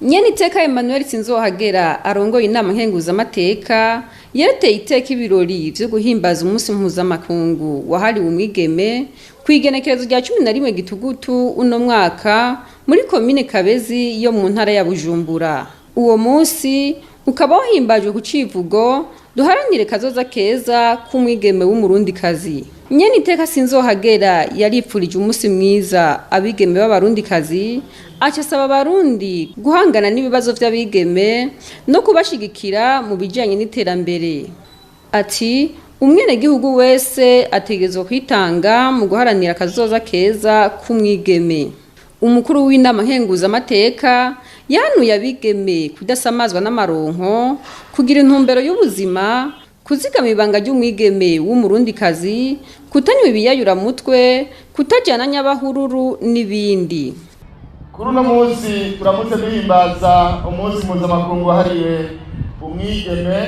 Nyeniteka Emmanuel Sinzohagera arongoye inama nkenguzamateka yarateye iteka ibirori vyo guhimbaza umunsi mpuzamakungu wahariwe umwigeme kw'igenekerezo rya 11 Gitugutu uno mwaka muri komine Kabezi yo mu ntara ya Bujumbura. Uwo munsi ukaba wahimbajwe ku civugo "Duharanire kazoza keza k'umwigeme w'Umurundikazi". Nyeniteka Sinzohagera yaripfurije umunsi mwiza abigeme b'Abarundikazi, aca asaba Abarundi guhangana n'ibibazo vy'abigeme no kubashigikira mu bijanye n'iterambere. Ati umwenegihugu wese ategerezwa kwitanga mu guharanira akazoza keza k'umwigeme. Umukuru w'inama nkenguzamateka yahanuye abigeme kudasamazwa n'amaronko, kugira intumbero y'ubuzima, kuzigama ibanga ry'umwigeme w'Umurundikazi, kutanywa ibiyayuramutwe, kutajana nyabahururu n'ibindi. Kuri uno munsi turamutse duhimbaza umunsi mpuzamakungu wahariwe umwigeme.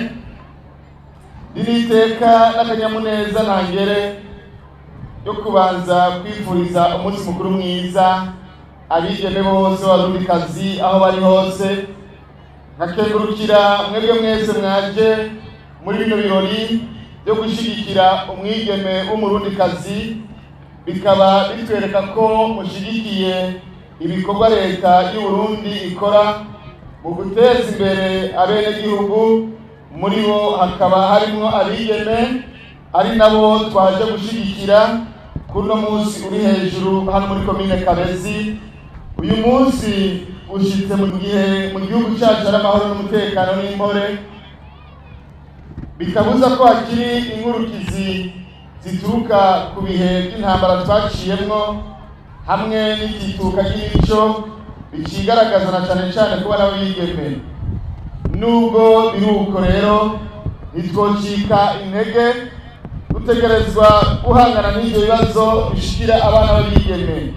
N'iteka n'akanyamuneza ntangere yo kubanza kwifuriza umunsi mukuru mwiza abigeme bose b'Abarundikazi aho bari hose, nkakengurukira mwebwe mwese mwaje muri bino birori byo gushyigikira umwigeme w'Umurundikazi, bikaba bitwereka ko mushigikiye ibikorwa Leta y'u Burundi ikora mu guteza imbere abenegihugu, muri bo hakaba harimwo abigeme, ari nabo twaje gushyigikira kuri uno munsi uri hejuru hano muri komine Kabezi. Uyu munsi ushyitse mu gihe mu gihugu cyacu ari amahoro n'umutekano n'impore, bikabuza ko hakiri inkurukizi zituruka ku bihe by'intambara twaciyemwo hamwe n'itituka ry'imico bikigaragaza na cane cane kuba n'abigeme. Nubwo biri uko rero, ntitwocika intege, dutegerezwa guhangana n'ivyo bibazo bishikira abana b'abigeme.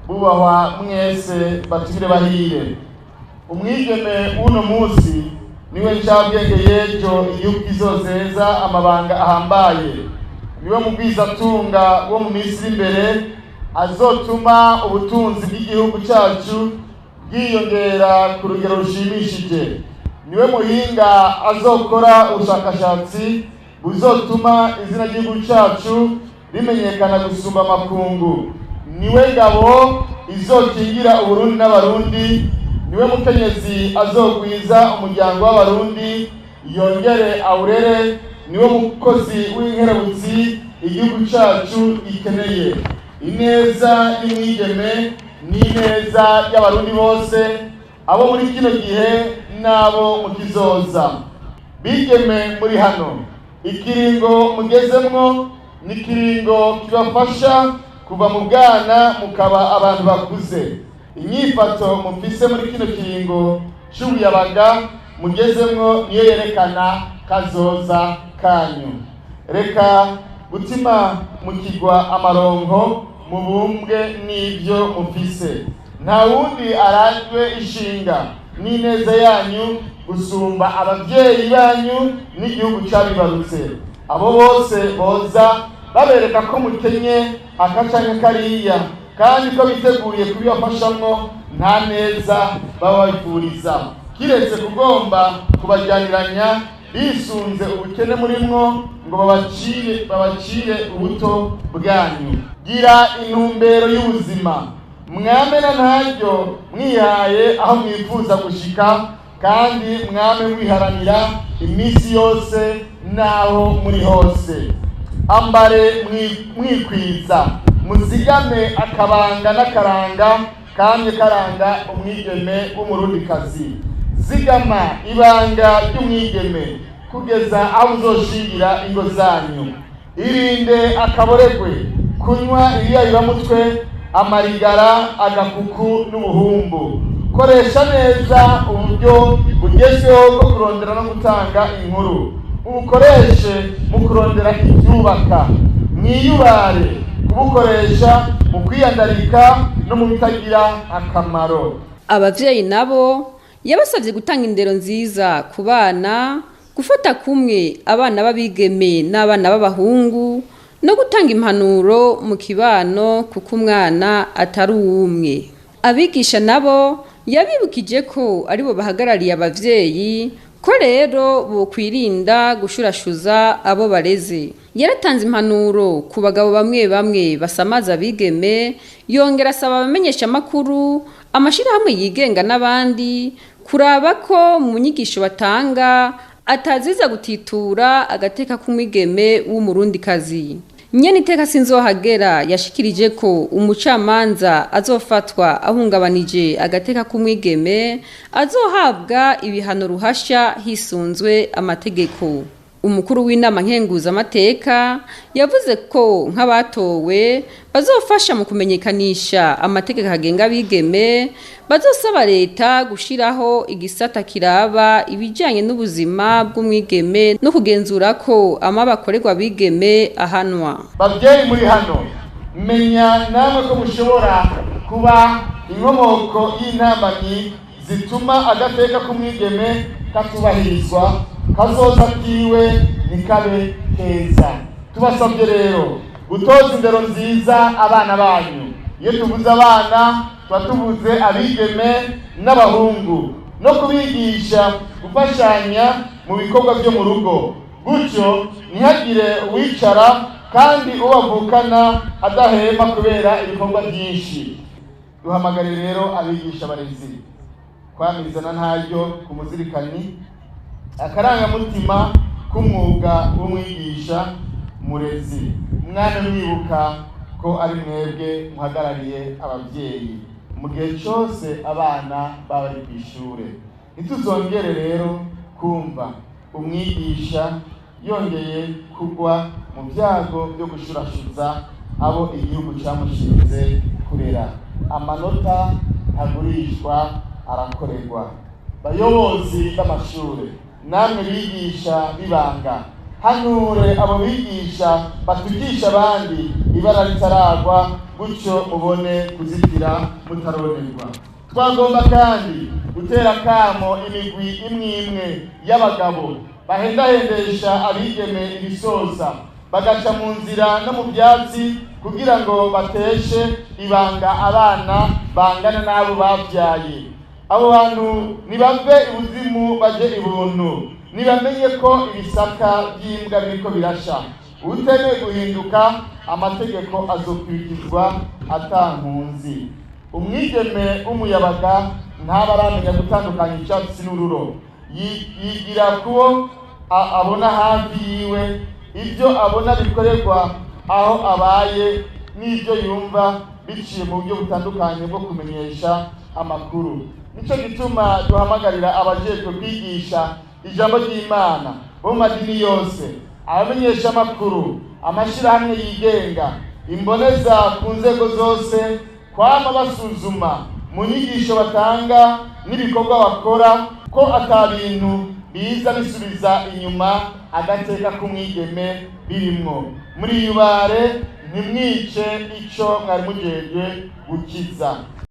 Bubahwa mwese batumire bahire, umwigeme w'uno munsi niwe ncabwenge y'ejo igihugu kizozeza amabanga ahambaye, niwe mugwizatunga wo mu minsi iri imbere azotuma ubutunzi bw'igihugu cyacu bwiyongera ku rugero rushimishije, niwe muhinga azokora ubushakashatsi buzotuma izina ry'igihugu cyacu rimenyekana gusumba amakungu, niwe ngabo izokingira Uburundi n'Abarundi, niwe mukenyezi azogwiza umuryango w'Abarundi yongere awurere, niwe mukozi w'inkerebutsi igihugu cyacu gikeneye. Ineza y'umwigeme ni ineza y'Abarundi bose, abo muri kino gihe n'abo mu kizoza. Bigeme muri hano, ikiringo mugezemwo ni ikiringo kibafasha kuva mu bwana mukaba abantu bakuze. Inyifato mufise muri kino kiringo c'ubuyabaga mugezemwo niyo yerekana kazoza kanyu. Reka gutima mukigwa amaronko, mubumbwe n'ibyo mufise. Nta wundi arajwe ishinga n'ineza yanyu gusumba abavyeyi banyu n'igihugu cabibarutse. Abo bose boza babereka ko mukenye aka canke kariya kandi ko biteguriye kubibafashamwo, nta neza baba babifuriza kiretse kugomba kubajyaniranya bisunze ubukene murimwo ngo babacire ubuto bwanyu. Gira intumbero y'ubuzima, mwame na ntaryo mwihaye aho mwifuza gushika, kandi mwame mwiharanira iminsi yose n'aho muri hose. Ambare mwikwiza, muzigame akabanga n'akaranga kamye karanga umwigeme w'Umurundikazi. Zigama ibanga ry'umwigeme kugeza aho uzoshingira ingo zanyu. Irinde akaboregwe, kunywa ibiyayuramutwe, amarigara, agakuku n'ubuhumbu. Koresha neza uburyo bugezweho bwo kurondera no gutanga inkuru, ubukoreshe mu kurondera ibyubaka, mwiyubare kubukoresha mu kwiyandarika no mu bitagira akamaro. Abavyeyi nabo yabasavye gutanga indero nziza ku bana, gufata kumwe abana b'abigeme n'abana b'abahungu, no gutanga impanuro mu kibano, kuko umwana atari uwumwe. Abigisha nabo Yabibukije ko aribo bahagarariye abavyeyi, ko rero bokwirinda gushurashuza abo bareze. Yaratanze impanuro ku bagabo bamwe bamwe basamaza abigeme, yongera asaba abamenyeshamakuru, amashirahamwe yigenga n'abandi kuraba ko mu nyigisho batanga ataziza gutitura agateka k'umwigeme w'umurundikazi. Nyene iteka Sinzohagera yashikirije ko umucamanza azofatwa ahungabanije agateka k'umwigeme azohabwa ibihano ruhasha hisunzwe amategeko. Umukuru w'inama nkenguzamateka yavuze ko nk'abatowe bazofasha mu kumenyekanisha amategeko agenga abigeme, bazosaba leta gushiraho igisata kiraba ibijanye n'ubuzima bw'umwigeme no kugenzura ko amabi akorerwa abigeme ahanwa. Babyeyi muri hano, menya namwe ko mushobora kuba inkomoko y'intambamyi zituma agateka k'umwigeme katubahirizwa, kazoza kiwe ntikabe keza. Tubasabye rero gutoza indero nziza abana banyu. Iyo tuvuze abana tuba tuvuze abigeme n'abahungu, no kubigisha gufashanya mu bikorwa byo mu rugo, gutyo ntihagire uwicara kandi ubavukana adahema kubera ibikorwa byinshi. Duhamagare rero abigisha barezi kwamirizana ntaryo ku muzirikanyi akarangamutima k'umwuga w'umwigisha murezi. Mwana mwibuka ko ari mwebwe muhagarariye ababyeyi mu gihe cyose abana baba bari ku ishure. Ntituzongere rero kumva umwigisha yongeye kugwa mu byago byo gushurashuza abo igihugu cyamushinze kurera. Amanota ntagurishwa, arakorerwa. Bayobozi b'amashure namwe bigisha bibanga, hanure abo bigisha batukisha abandi ibara ritaragwa, gutyo mubone kuzitira mutaronerwa. Twagomba kandi gutera kamo imigwi imwe imwe y'abagabo bahendahendesha abigeme ibisoza, bagaca mu nzira no mu byatsi kugira ngo bateshe ibanga abana bangana n'abo babyaye. Abo bantu nibave ibuzimu baje ibuntu, nibamenye ko ibisaka by'imbwa biriko birasha. Utemeye guhinduka amategeko azokurikizwa atankunzi. Umwigeme w'umuyabaga ntaba aramenya gutandukanya icyatsi n'ururo, yigira kubo abona hafi yiwe, ibyo abona bikorerwa aho abaye n'ibyo yumva biciye mu buryo butandukanye bwo kumenyesha amakuru. Nico gituma duhamagarira abajejwe kwigisha ijambo ry'Imana bo mu madini yose, abamenyesha amakuru, amashirahamwe yigenga, imboneza ku nzego zose, kwama basuzuma mu nyigisho batanga n'ibikorwa bakora ko ata bintu biza bisubiza inyuma agateka k'umwigeme birimwo. Muri yubare ntimwice ico mwari mujejwe gukiza.